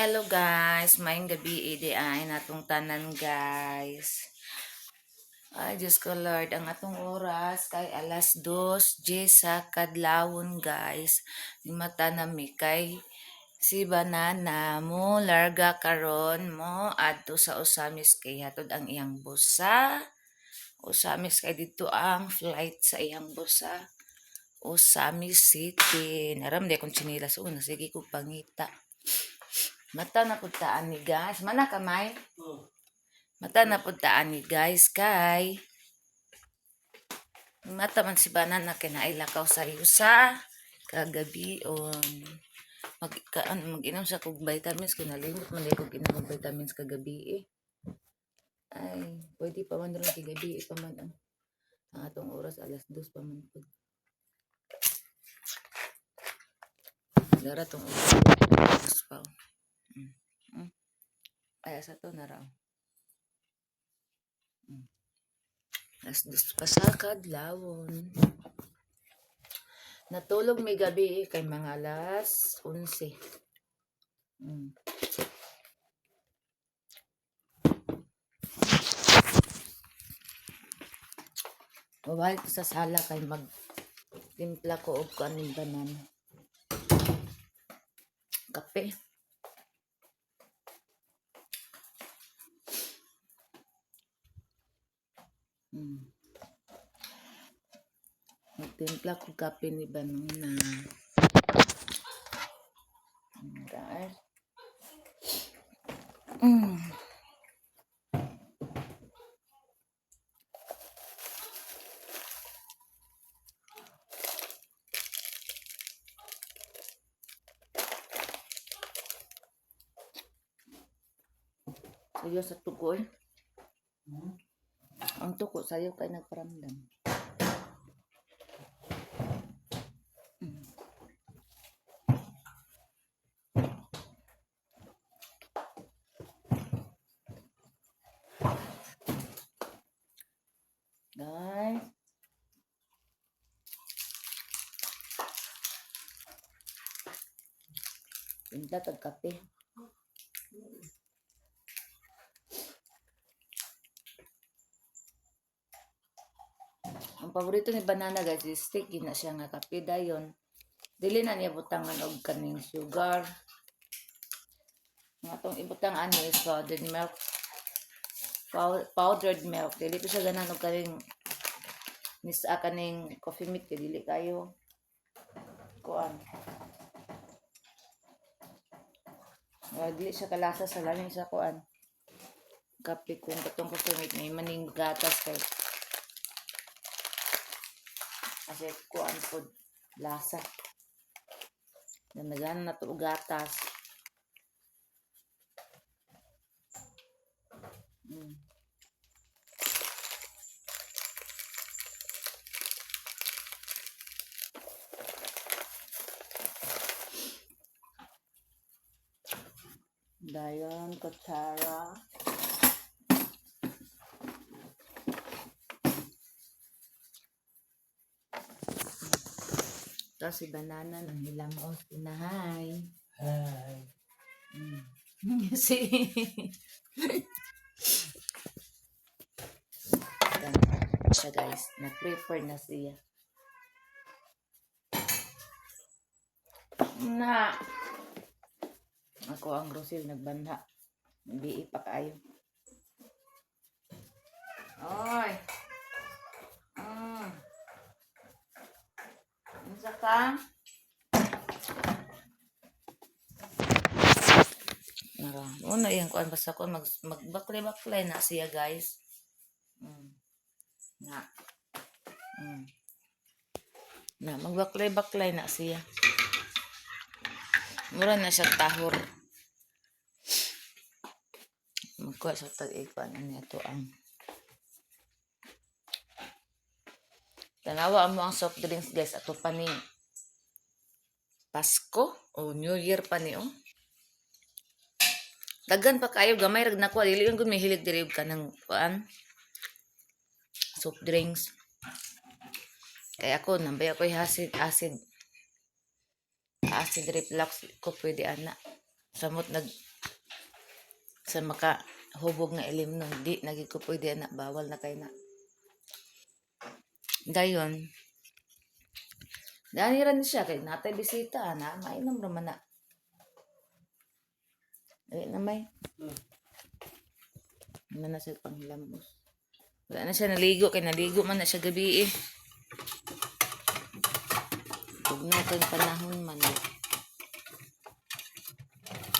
Hello guys, maayong gabi di ay natong tanan, guys. Ay, Diyos ko Lord, ang atong oras kay 2:10 sa kadlawon, guys. Mata na mi kay si Banana mo larga karon mo adto sa Ozamiz kay hatod ang iyang busa. Ozamiz kay didto ang flight sa iyang busa. Ozamiz City. Naram di akong tsinelas una, sige ko pangita. Mata na pud ta ani, guys. Mana kamay? Oh. Mata na pud ta ani, guys, kay mata man si Banana kay naay lakaw sa sa kagabion. Mag kaan mag-inom sa kog vitamins kay nalimot man diay kog inom og vitamins kagabi eh. Ay, pwede pa man ron kay gabi pa man ang atong oras, 2:00 pa man pud. Dara tong oras pa, oh. Ay, asa to na raw? 2:00 pa sa kadlawon. Natulog mi gabi eh, kay mga 11:00. Mabalik ko sa sala kay mag timpla ko og kuan ning banana. Kape. Magtimpla ko kape ni banana. Guys. Sayo sa tuko eh. Ang tuko sayo kay nagparamdam. Guys. Timpla tag kape. Ang paborito ni Banana, guys, is sticky na siya nga kape dayon. Dili na niya butangan og kaning sugar. Ang atong ibutang ani is powdered milk. Powdered milk. Dili ko siya ganahan og kaning nisa kaning coffee mate kay dili kayo kuan. Ah, dili siya kalasa sa lamin sa kuan. Kape kung katong coffee mate may maning gatas kay kasi kuan pod lasa. Nagana na to og gatas. Dayon, kutsara. Tapos si Banana nang hilamos tinahay. Hi. Si siya, guys. Nag-prepare na siya. Na. Ako ang Rosil nagbanha. Hindi pa kayo. Oy. Unsa ka? Nara. Una iyang kuan basta kuan mag magbaklay-baklay na siya, guys. Na. Na magbaklay-baklay na siya. Mura na siya tahor. Magkuha sa tag-ikuan ani ato ang Tanawa mo ang soft drinks, guys, ato pa ni Pasko o New Year pa ni oh. Daghan pa kayo, gamay rag nakuha, dili yung may hilig diri og kanang kuan soft drinks. Kaya ako nambay ako acid acid acid reflux ko pwede ana. Samot nag Sa maka hubog nga ilimnon, di na gid ko pwede ana, bawal na kay na. Dayon, dani ra ni siya kay natay bisita ana, mainom ra man na. Dali na may. Man na siya panghilamos. Wala na siya naligo kay naligo man na siya gabi eh. Tugnaw kay panahon man. Eh.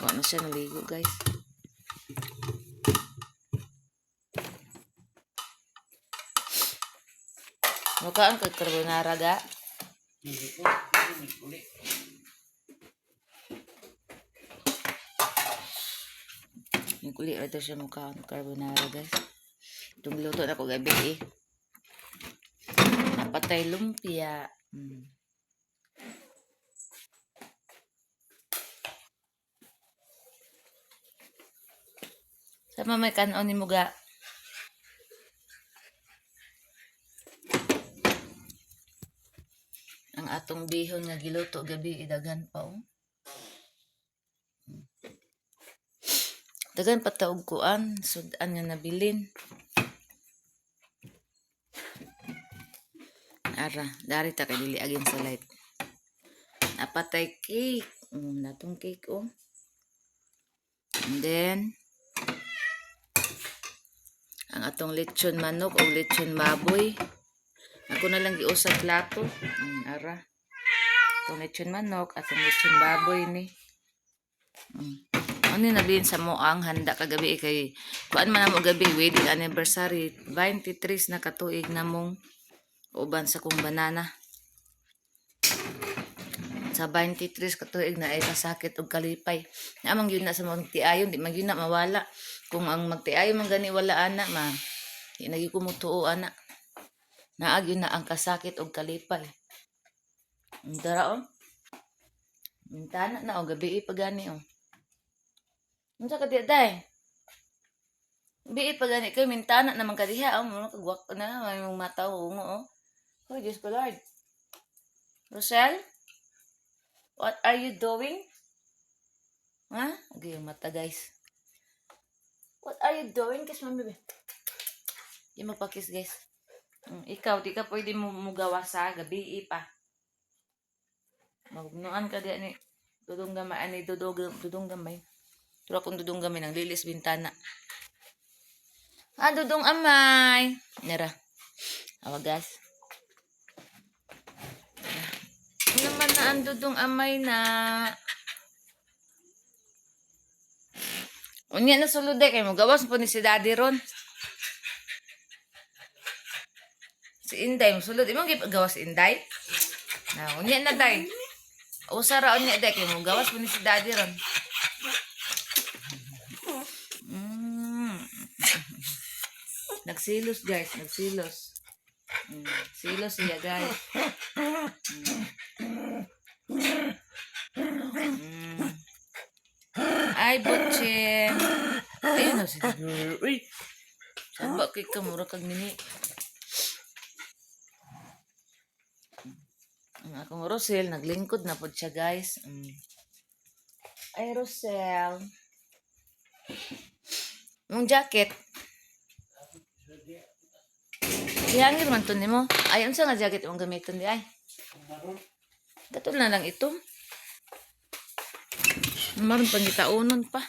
Wala na siya naligo, guys. Mukhaan kay carbonara ga. Hindi ko. Hindi uli. Naguli ra to siya mukhaan carbonara, guys. Itong luto na ko gabi eh. Napatay lumpia. Sama may kanon ni muga. Ang atong bihon nga giluto gabi idagan pa oh. Dagan pa taog kuan, sudan nga nabilin. Ara, dari ta kay dili agin sa light. Napatay cake. Natong cake oh. And then ang atong lechon manok o lechon baboy. Ako na lang giusap plato. Ara. Atong lechon manok, atong lechon baboy ni. Ano yung nabilin sa mo ang handa kagabi eh, kay kuan man mo gabi wedding anniversary 23 na katuig na mong uban sa kong banana. Sa 23 katuig na ay kasakit og kalipay. Na man gyud na sa mga magtiayon, di man gyud na mawala. Kung ang magtiayon man gani wala ana ma, di na gyud ko mutuo ana. Naa gyud na ang kasakit og kalipay. Ang Dara oh. Mintana na og gabi pa gani oh. Unsa ka di day? Bi pa gani kay mintana naman ka diha oh, mo kagwak na may mong mata ungo oh. Oh, Diyos ko Lord. Rosel? What are you doing? Ha? Agay yung mata, guys. What are you doing? Kiss mami, be. Di magpa-kiss, guys. Ikaw, di ka pwede mo mugawa sa gabi pa. Magugnuan ka di ani. Dudong gamay, ani dudong, dudong gamay. Pero akong dudong gamay nang lilis bintana. Ah, dudong amay. Nara. Awa, guys. Ano naman na ang dudong amay na. Unya na sulod eh, kay mo gawas po ni si daddy ron. Si Inday, musulod. Imong gawas si Inday? Na, unya na day. Usa ra unya day kay mo gawas po ni si daddy ron. Nagsilos guys, nagsilos. Silos siya guys. Ay, butching. Ayun na si Uy. Saan ba kay ka mura kag mini? Ang akong Rosel, naglingkod na pod siya, guys. Ay, Rosel. Mong jacket. Gihangir man to nimo. Ay, unsa nga jacket imong gamiton di ay? Maroon. Katol na lang ito. Maron pangitaunon pa.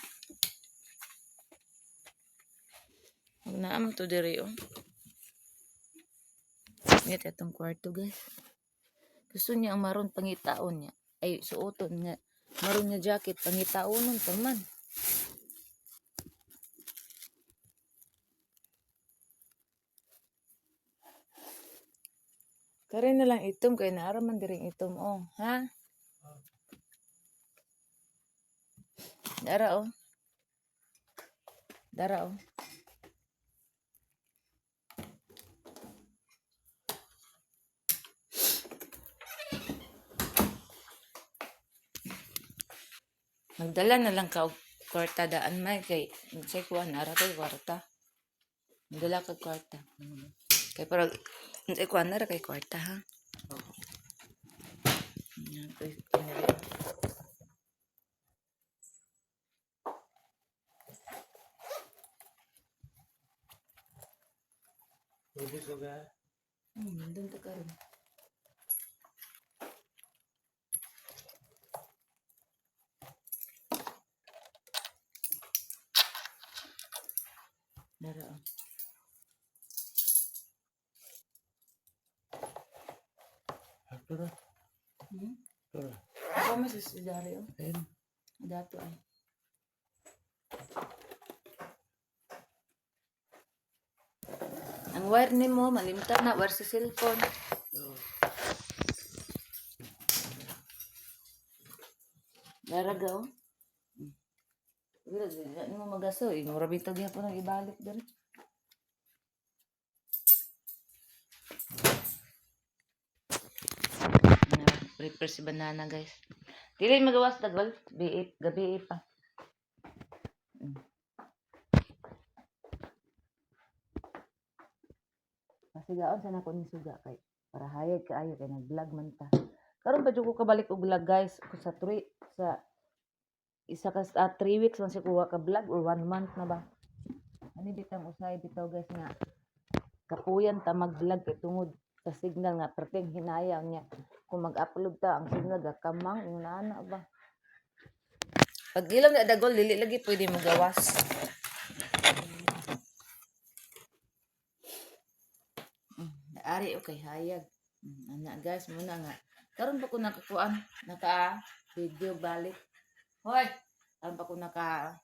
Huwag na naman to diri oh. Ngit itong kwarto guys. Gusto niya ang maron pangitaon niya. Ay, suoton nga. Maron nga jacket pangitaonon pa man. Kare na lang itom kay naara man diring itom oh, ha? Dara oh. Dara oh. Magdala na lang ka og kwarta daan may kay unsay kuan ara kay kwarta. Magdala ka kwarta. Kay para unsay kuan ara kay kwarta ha. Yan, ay, ay. Tubig ko ga. Doon ta karon. Dara, oh. Ito na. Ito na. Ako mas si Dario. Ayun. Dato ay. Ang wire nimo malimtan na wire sa cellphone. Oo. Dara gaw. Wala di mo magaso, eh. Mura bitaw gyapon ang ibalik diri. Na, prepare si banana, guys. Dili magawas dagol, gabi gabi pa. Masigaon sana ko ni suga kay para hayag kaayo kay nag-vlog man ta. Karon pa jud ko kabalik og vlog, guys, ko sa 3 sa isa ka 3 weeks man siya ka vlog or one month na ba. Ani bitang usay bitaw, guys, nga kapuyan ta mag-vlog kay tungod sa signal nga perting hinayaw niya. Kung mag-upload ta ang signal gakamang ingon ana ba. Pag ilong na dagol dili lagi pwede mo gawas. Ari okay hayag. Ana guys, muna nga. Karon pa ko nakakuan, naka video balik. Hoy, karon pa ko naka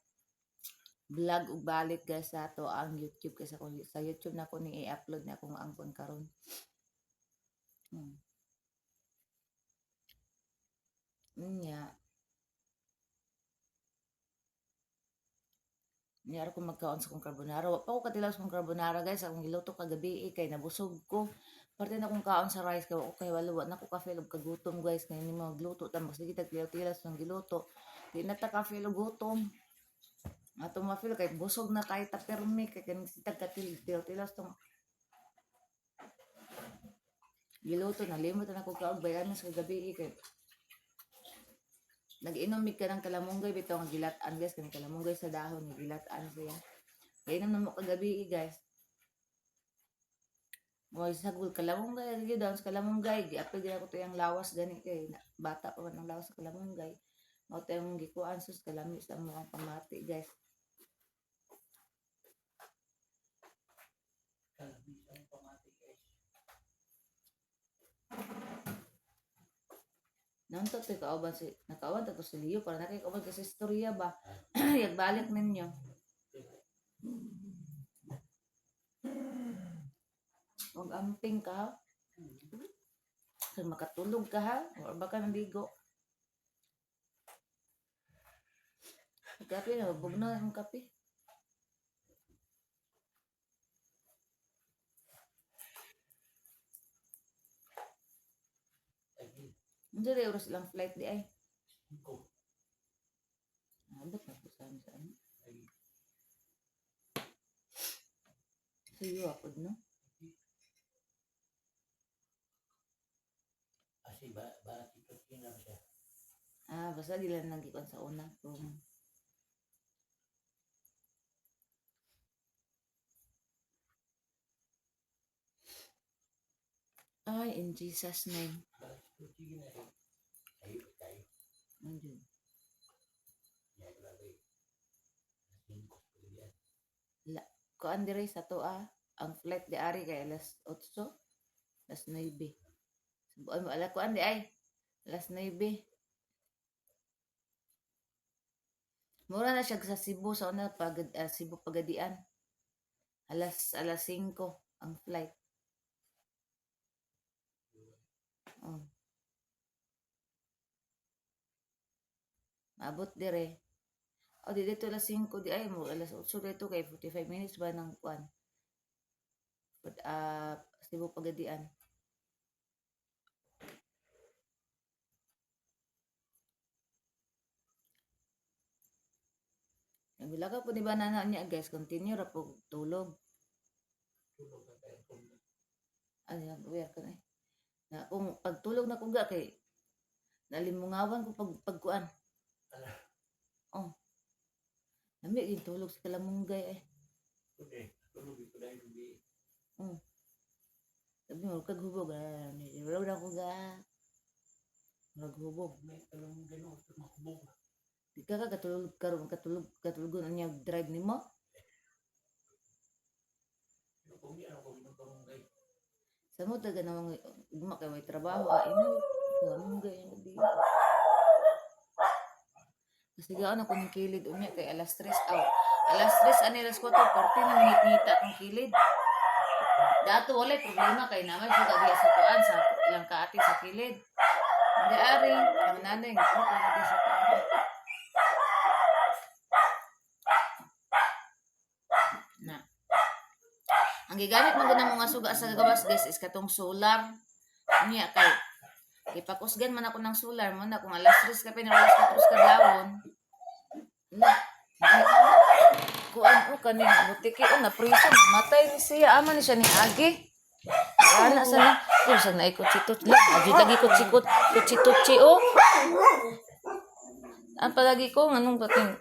vlog ug balik, guys, sa ato ang YouTube kasi kung sa YouTube na ko ni i-upload na akong angkon karon. Nya. Niyara ko magkaon sa kong carbonara. Wa pa ko katilaw sa kong carbonara, guys. Akong giluto kagabi eh, kay nabusog ko. Parte na kong kaon sa rice kay wa ko kay walo wa na ko ka-feel og kagutom, guys. Kay ni magluto ta magsige tag tilaw-tilaw sa giluto. Di na ta ka-feel og gutom. Ato ma-feel kay busog na kay ta permi kay kaning sitag katil tilaw tong giluto na limot na ko kaog bayanan sa kagabi eh, kay nag-inom mig ka ng kalamunggay bitaw nga gilat-an, guys, kaning kalamunggay sa dahon nga gilat-an siya. Gainom na mo kagabi eh, guys. Mo sagol kalamunggay gyud daon sa kalamunggay giapil gyud ako tuyang lawas gani kay bata pa man ang lawas sa kalamunggay. Mao to yung gikuan sus kalami sa mga pamati, guys. Kalabis ang pamati, guys. Naunta to kauban si nakauban ta to si Leo para nakay kauban kasi istorya ba. Yagbalik ninyo. Wag amping ka, ha? Kung makatulog ka, ha, or baka naligo. Kape na, bugno ang kape. Ay, Hindi rin oras lang flight di ay. ko. Abot na po sa amin sa ano. Ay, Sa iyo ako, no? Kasi ba, ba, ito kinam siya. Ah, basta di lang nagikuan sa una. Kung ay, in Jesus' name. Ba, ito kinam. Ay, tayo. Ano yun? Yan, grabe. Singko, yan. Kuan dire sa to ah. Ang flight di ari kay alas 8, alas 9. Subuan mo ala kuan di ay. Alas 9. Mura na siya sa Cebu sa una pag Cebu Pagadian. Alas alas 5 ang flight. Oh. Maabot dire. O di dito alas 5 di ay mo alas 8 dito kay 45 minutes ba ng kuan. But Cebu Pagadian. Nagula ka po di ba nana niya, guys, continue ra po tulog. Tulog na tayo. Ano yan, wear ka na eh. Na kung pagtulog na kuga kay nalimungawan ko pag pagkuan. Ala. Oh. Nami gin tulog sa kalamunggay eh. Okay, tulog ito dahil gabi. Sabi mo, kag hubog. Ah, wala na ko ga. Murag hubog. May talong gano'n, mahubog. Di ka ka katulog karon, katulog katulugon unya drive nimo. Pero kung di ano ko inom kamunggay. Sa mo taga namang ugma kay may trabaho ah ino. Kamunggay ang gabi. Kasi gaan ako ng kilid unya kay alas 3 aw. Alas 3 ani alas 4:40 na ngit-ngita akong kilid. Dato walay problema kay naman siya diya sa kuan sa ilang kaati sa kilid. Hindi ari, ang nanay ko ko sa kuan. Na. Ang gigamit mo gud mga suga sa gawas, guys, is katong solar. Unya kay ipakusgan man ako ng solar mo na kung alas 3 ka pa alas 4 kadlawon. Na. Ay, kuan o kani butiki o na prison matay ni siya ama ni siya ni Agi. Ana sa na kung sa naikot si Tutsi. Agi lagi ko sikot kutsi tutsi o. Ang palagi ko nganong kating.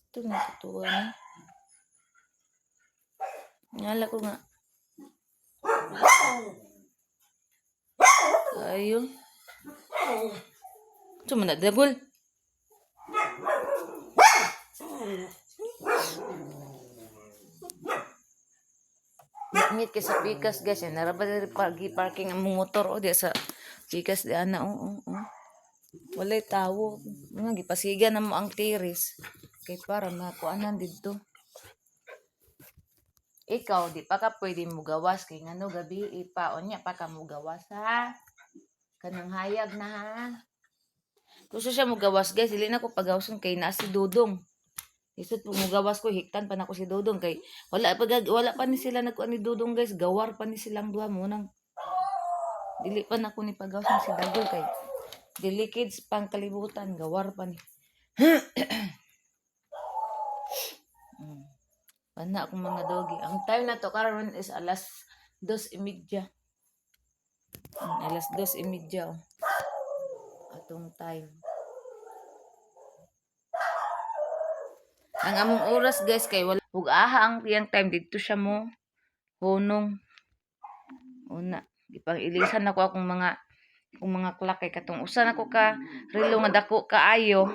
Ito na tutuwa ni. Ngala ko nga. Ayo. Ito man na dagol. Ngit kay sa pikas, guys. Yan, naraba diri parking ang motor o di sa pikas di ana oo oo. Walay tawo. Mga gipasiga na mo ang tiris kay para makuanan didto. Ikaw di pa ka pwede mugawas kay ngano gabi ipa unya pa ka mugawas ha. Kanang hayag na ha. Gusto siya mugawas, guys, dili na ko pagawason kay naa si Dudong. Isod po mugawas ko hiktan pa nako si Dudong kay wala pa ni sila nagkuan ni Dudong, guys, gawar pa ni silang duha mo nang dili pa nako ni pagawason si Dagol kay dili kids pang kalibutan gawar pa ni. Pana akong mga dogi. Ang time na to karon is alas 2:30. Alas 2:30 oh. Atong time. Ang among oras, guys, kay wala ug aha ang iyang time didto siya mo hunong. Una, gipang ilisan nako akong mga clock kay katong usa nako ka relo nga dako kaayo.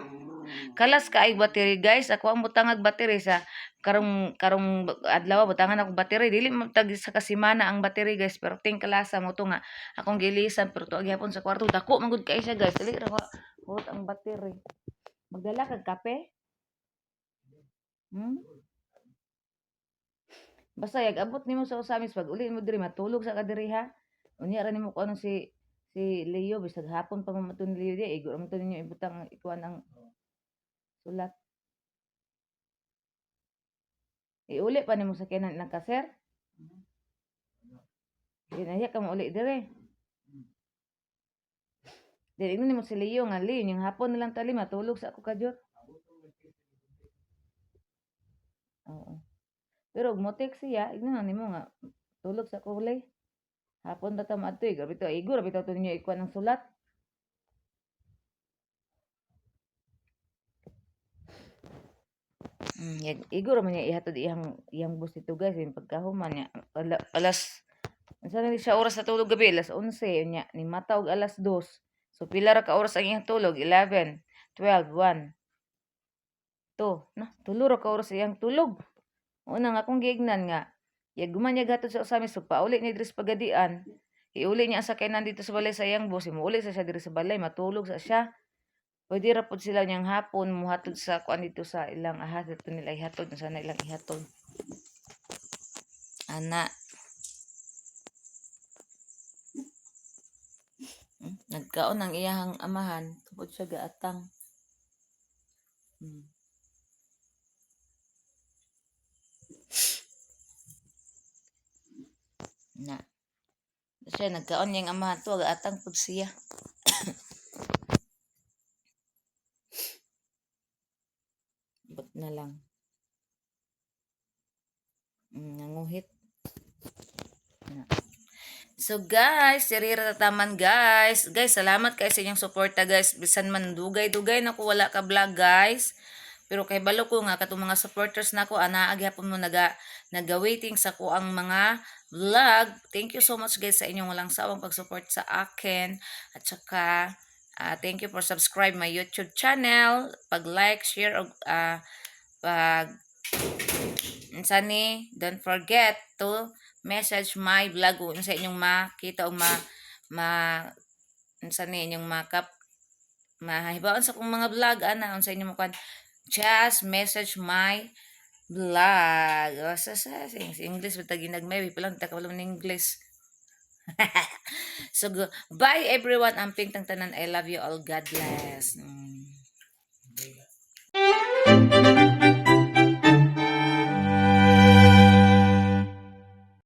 Kalas kaay battery, guys. Ako ang butangag battery sa karong karong adlaw butangan ako battery dili man tag sa kasimana ang battery, guys, pero ting kalasa mo to nga akong gilisan pero tuag gyapon sa kwarto dako man gud kay siya, guys, dili ra ko hurot ang battery. Magdala kag kape? Basta yag abot nimo sa Osamis pag uli mo diri matulog sa ka diri ha. Unya ra nimo kuno si si Leo bisag hapon pa man to ni Leo di igo ra man to ninyo ibutang ang ikuan ang sulat. Iuli pa nimo sa kinan ng kaser. Dinaya ka mo uli dire. Dili nimo si Leo nga Leo yung hapon na lang tali matulog sa ako kadyot. Oo. Pero og mo-text siya, igno na nimo nga tulog sa kulay. Hapon ta ta maadto eh. Grabe to, igo ra bitaw to ninyo ikuan ang sulat. Igo ra man niya ihatod iyang iyang bus dito, guys, yung pagkahuman niya alas unsa na ni siya oras sa tulog gabi alas 11 unya ni mata og alas 2. So pila ra ka oras ang iyang tulog? 11, 12, 1, 2. Na, tulo ra ka oras iyang tulog. Una nga akong giignan nga yag guman niya gatod sa Osamis so pauli niya diri sa Pagadian. Iuli niya ang sakyanan dito sa balay sa iyang boss. Imuuli sa siya diri sa balay, matulog sa siya. Pwede ra pod sila niyang hapon muhatod sa kuan dito sa ilang ahas dito nila ihatod sana ilang ihatod. Ana. Nagkaon ang iyahang amahan tungod siya gaatang. Na. Siya nagkaon niyang amahan to gaatang pud siya. But na lang. Nanguhit. Na. So guys, sirira tataman guys. Guys, salamat kay sa inyong suporta, guys. Bisan man dugay-dugay na ko wala ka vlog, guys. Pero kay balo ko nga katong mga supporters nako ana gihapon mo naga waiting sa akoang mga vlog. Thank you so much, guys, sa inyong walang sawang pag-support sa akin. At saka thank you for subscribe my YouTube channel, pag-like, share og pag unsa ni, don't forget to message my vlog kung unsa inyong makita o ma ma unsa ni inyong makap mahibaon sa akong mga vlog ana, unsa inyong makuan, just message my vlog. O, sa English ba ginagmay pa lang ta kabalo ng English. So go, bye everyone, amping tang tanan. I love you all. God bless.